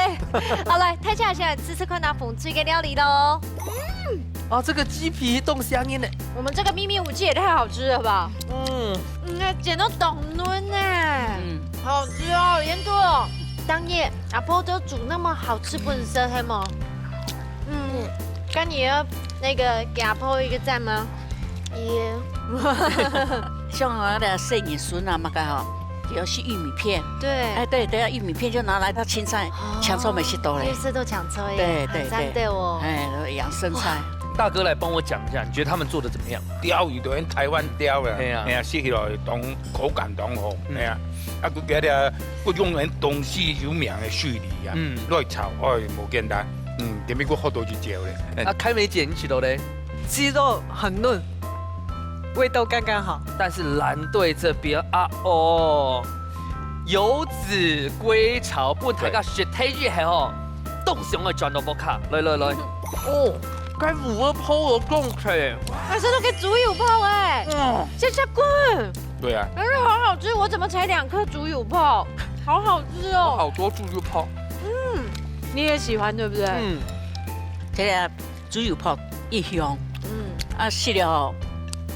好來，大家先來吃吃看那紅隊个料理咯。嗯。啊，這個雞皮凍蝦仁呢？我們這個秘密武器也太好吃了吧！嗯。嗯，那剪到凍嫩呢。嗯。好吃哦，嚴多。當夜阿婆都煮那麼好吃分你食，係無？ 嗯，該你要那個給阿婆一個讚嗎？耶。像我的細人孫啊，麼个吼，佢愛食玉米片。對。哎，對，等下玉米片就拿來當青菜，哦，搶手無食到咧。綠色都搶手耶，對，對，很讚的哦。對。哎，養生菜。哇。大哥來幫我講一下，你覺得他們做得怎麼樣？鯛魚都用台灣鯛啊，嘿啊。嘿啊，食起來當口感當好，嗯。嘿啊。啊，佢這个，佢用咱東勢有名个水梨啊，嗯。來炒，哎，無簡單。 嗯，特別个好多一招咧。嗯。啊，開梅姐，你試到咧？雞肉很嫩，味道剛剛好。但是藍隊這邊啊，哦，油紙龜炒，分大家食忒以後吼，都想愛轉到屋下。來，來，來。哦，該五個泡的貢獻。啊，這都可以豬油泡哎。嗯。這下滾。對啊。哎，好好吃，我怎麼才兩顆豬油泡？好好吃哦。好多豬油泡。嗯，你也喜歡對不對？嗯。 這个豬油泡異香，嗯。啊，食了吼，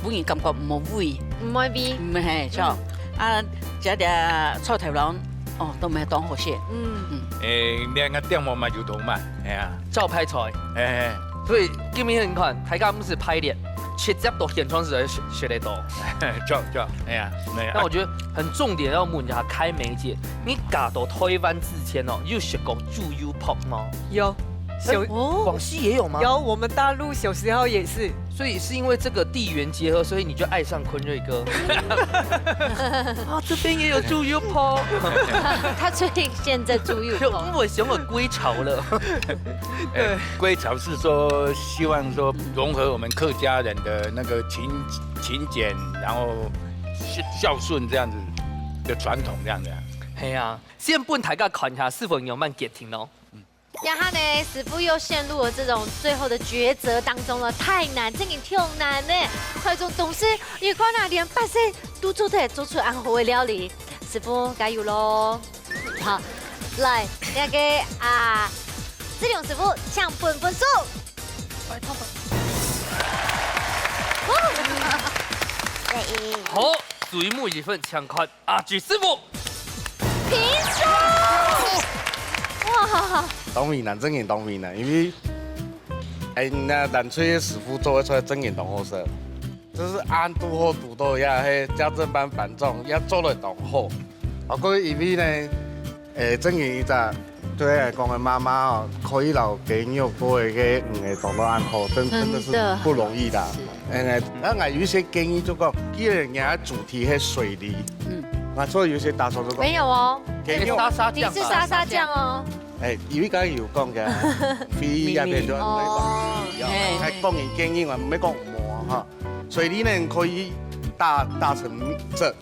本人感覺無味。無味。嗯，嘿，著。嗯。啊，這个臭豆腐，哦，都無當好食。嗯。嗯。誒，你看店外嘛有頭嘛，哎呀。照拍菜。哎。所以今天你看，大家毋使排列，直接到現場就食，食得到。著，著，哎呀，沒有。那我覺得很重點要問一下開梅姐，你嫁到台灣之前哦，有食過豬油泡嗎？有。 小，哦。廣西也有嗎？有，我們大陸小時候也是。所以是因為這個地緣結合，所以你就愛上坤瑞哥。啊，這邊也有豬油泡。他最近現在豬油泡。就，嗯，我想我歸巢了。哎，歸巢是說希望說融合我們客家人的那個勤，勤儉，然後孝，孝順這樣子的傳統這樣子啊。嘿啊，先分大家看一下是否有慢給停哦。 然後呢，師傅又陷入了這種最後的抉擇當中了，太難，真的挺難呢。快做東西，你看啊，連八歲都做得做出恁好的料理，師傅加油咯！好，來，那個啊，志勇師傅，請分分數。好，最尾一份請看。 阿志師傅。平手！哇！當為難，真个當為難，因為，哎，該藍隊个師傅做个出來真个當好食，就是恁堵好堵到呀，嘿，家政班班長也做得當好。啊，過因為呢，哎，真个一隻 對𠊎來講，个媽媽哦，可以摎雞肉煲个該魚仔當到恁好，真，真的是不容易的。真的。是。哎，那𠊎有一些建議就講，既然人家主題係水梨，嗯。那所以有些打手就講，沒有哦。雞肉。沙沙醬吧。你是沙沙醬哦。哎，因為剛剛有講个，飛也變做哦，飛啊，嘿，還講佢建議嘛，毋係講無哈。所以你呢可以打，打成汁，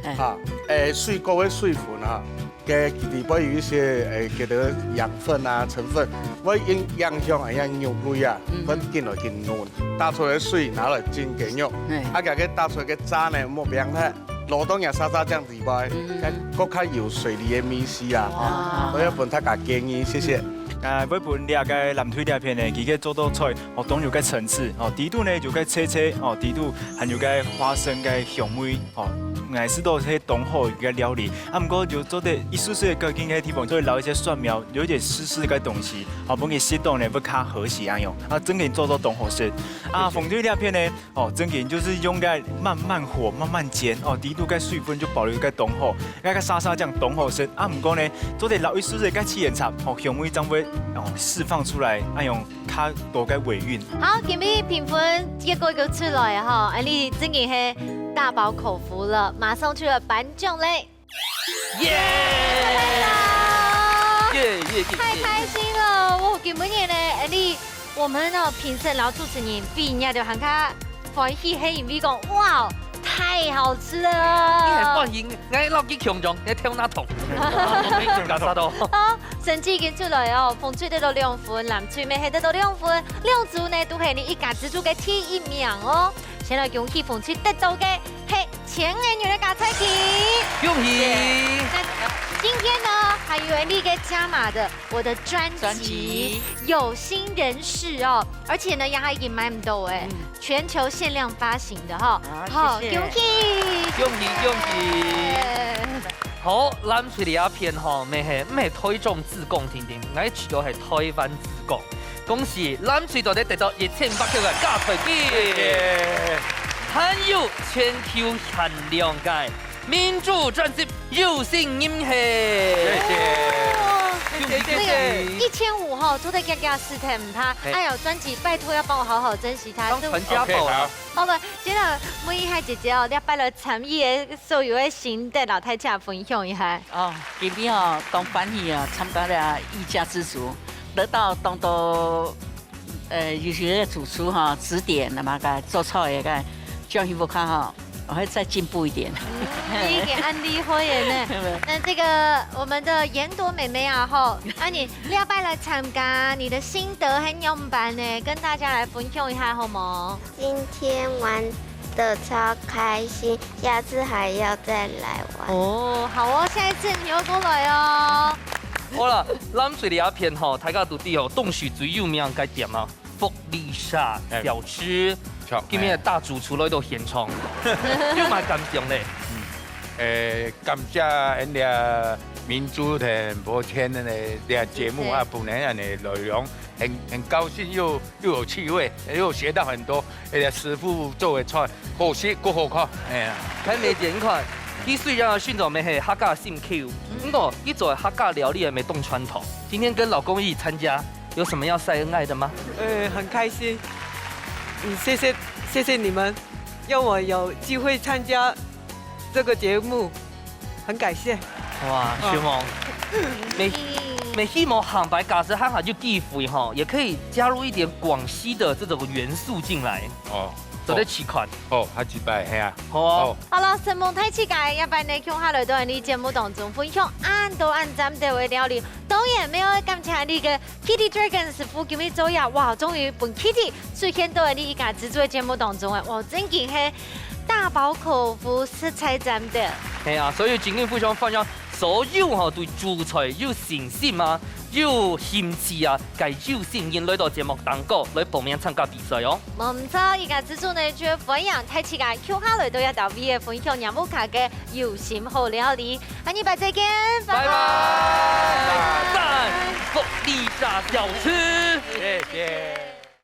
哎。哈，哎，水果个水分哈，佢裡背有一些，哎，佢个養分啊，成分，會影，影響，哎呀，肉類啊，嗯。會緊來緊軟。打出來个水拿來浸雞肉，嘿。啊，佢个打出來个渣呢，莫放忒，落到若沙沙醬裡背，嗯。該，該較有水裡个味緒啊，哇。所以分大家建議，謝謝。嗯。 啊，會分這个藍隊這片呢，佢个做到菜，哦，當有个層次，哦，底肚呢有个脆脆，哦，底肚還有个花生个香味，哦，𠊎試著係當好个料理。啊，毋過就做得一絲絲个，今个地方做得留一些蒜苗，有一點濕濕个東西，哦，分佢適當呢會較和諧恁樣。啊，真个做到當好食。啊，謝謝。紅隊這片呢， 哦，正經就係用該慢慢火、慢慢煎，哦，底肚个水分就保留个當好，該个沙沙醬當好食。啊，毋過呢，做得落一絲絲个七層塔，哦，香味正會，哦，釋放出來，恁樣較多个尾韻。好，今日評分結果就出來吼，恁樣正經係大飽口福了，馬上就來頒獎咧。 耶！耶，耶，耶，耶。太開心了，我今晡日呢，恁樣，我們呢，評審摎主持人比，人家就還較歡喜，係因為講，哇，太好吃了。你很歡迎，𠊎落去共樣，你跳那桶。加沙多。好，成績已經出來哦，紅隊得到兩分，藍隊乜係得到兩分，兩組呢，都係你一家之煮个第一名哦。先來恭喜紅隊得到个係 千元个加菜金。恭喜！耶。那今天呢，還有恁樣个加碼的，我的專輯，專輯。有心人士哦，而且呢，也還已經買毋到欸，嗯。全球限量發行的哈。啊，好，謝謝。恭喜！恭喜，恭喜！耶。好，藍隊這片吼，乜係，毋係台中之光定定，𠊎主要係台灣之光。 恭喜藍隊隊員得到一千五百塊个加菜金。謝謝。還有全球限量个民族專輯《有心人係》。謝謝。哦，謝謝，謝謝。一千五吼，做得加加試看，毋怕。嘿。哎喲，專輯拜託要幫我好好珍惜它。當傳家寶啊。OK，好。好了，現在問一下姐姐哦，你要拜了參與的所有的心得，摎大家分享一下。哦，今天哦，當歡喜啊，參加了一家之煮。 得到當多，呃，有些主廚哈，指點，那麼个做菜个，這樣幸福卡哈，我會再進步一點。嗯，你已經恁厲害了呢。那這個我們的嚴朵妹妹啊，吼，啊你這擺來參加，你的心得還有辦呢，跟大家來分享一下好無？ 今天玩得超開心，下次還要再來玩。哦，好哦，下一次你又過來哦。好啦，藍隊這片吼，大家都知吼，東勢最有名个店啊，福利社小吃。哎，著，今日大主廚來到現場，哎。有麼个感想咧？嗯，誒，感謝𠊎等民族同播天的這節目啊，嘿。本來恁樣內容，很，很高興又 又有趣味，又學到很多，而且師傅做个菜好食，又好看，哎呀。看美姐，你看，佢雖然啊，尋找乜係客家心臼，嗯。毋過佢做个客家料理也無當傳統。今天跟老公一起參加，有什麼要晒恩愛的嗎？呃，很開心。嗯，謝謝，謝謝你們，讓我有機會參加這個節目。 很感謝。哇，嗯。承蒙。乜，嗯。乜希望下擺假使還還有機會吼，也可以加入一點廣西的這種元素進來。哦。做得試看。哦，下禮拜，係啊。好啊。哦。好了，承蒙大自家，這擺呢，共下來到𠊎等節目當中，分享恁多恁讚个料理。當然，乜愛感謝𠊎等个 Kitty Dragon師傅今日做呀，哇，終於分Kitty出現到𠊎等一家之煮个節目當中啊，哇，真經係大飽口福，實在讚个。係啊，所以今日非常歡迎所有吼對煮菜有信心啊、有興趣啊，个有心人來到節目當中來報名參加比賽哦。無毋著，一家之煮呢，就歡迎大自家共下來到這搭位个分享，讓屋下个有心好料理。下禮拜再見，拜拜。拜拜。讚，福利社小吃。謝謝。